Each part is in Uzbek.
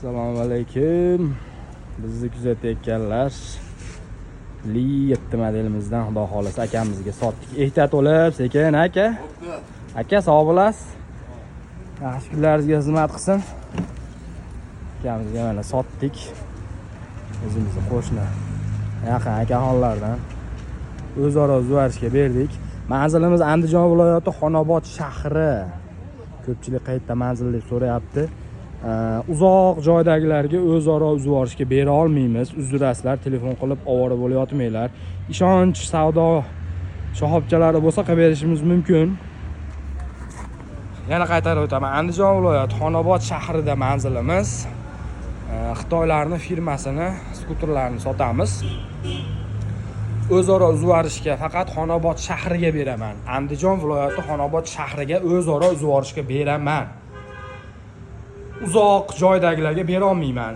Assalomu alaykum. Bizni kuzatayotganlar, Li 7 modelimizdan xudo xohlasa akamizga sotdik. Ehtiyot bo'lib, sekin, aka. Aka, sog' bo'lasiz. Yaxshi kunlaringizga xizmat qilsin. Akamizga mana sotdik. O'zimizni qo'shni yaqin akaxonlardan o'zaro uzvarishga berdik. Manzilimiz Andijon viloyati, Xonobod shahri. Ko'pchilik qayerda manzil deb so'rayapti. Uzoq joydagilarga o'zaro uzvorishga bera olmaymiz. Uzrasizlar, telefon qilib ovora bo'lib yotmanglar. Ishonch savdo shoxobchalari bo'lsa, qilib berishimiz mumkin. Yana qaytarib o'taman. Andijon viloyati, Xonobod shahrida manzilimiz. Xitoylarni firmasini skuterlarini sotamiz. O'zaro uzvarishga faqat Xonobod shahriga beraman. Andijon viloyati, Xonobod shahriga o'zaro uzvorishga beraman. Uzoq joydagilarga bera olmayman.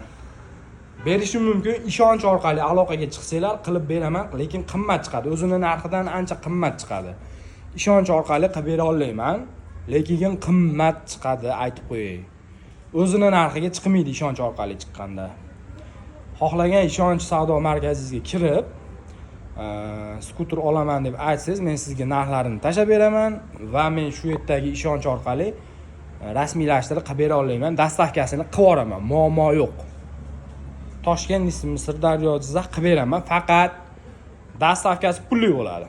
Berishim mumkin, ishonch orqali aloqaga chiqsanglar, qilib beraman, lekin qimmat chiqadi. O'zini narxidan ancha qimmat chiqadi. Ishonch orqali qilib bera olmayman, lekin qimmat chiqadi, aytib qo'yay. O'zini narxiga chiqmaydi ishonch orqali chiqqanda. Xohlagan ishonch savdo markazingizga kirib, skuter olaman deb aytsangiz, men sizga narxlarini tashlab beraman va men shu yerdagi ishonch orqali rasmiylashtirib qilib bera olaman, доставка sini qilib yuboraman, muammo yo'q. Toshkent, Sirdaryo, Jizzax qilib beraman, faqat доставка si pulli bo'ladi.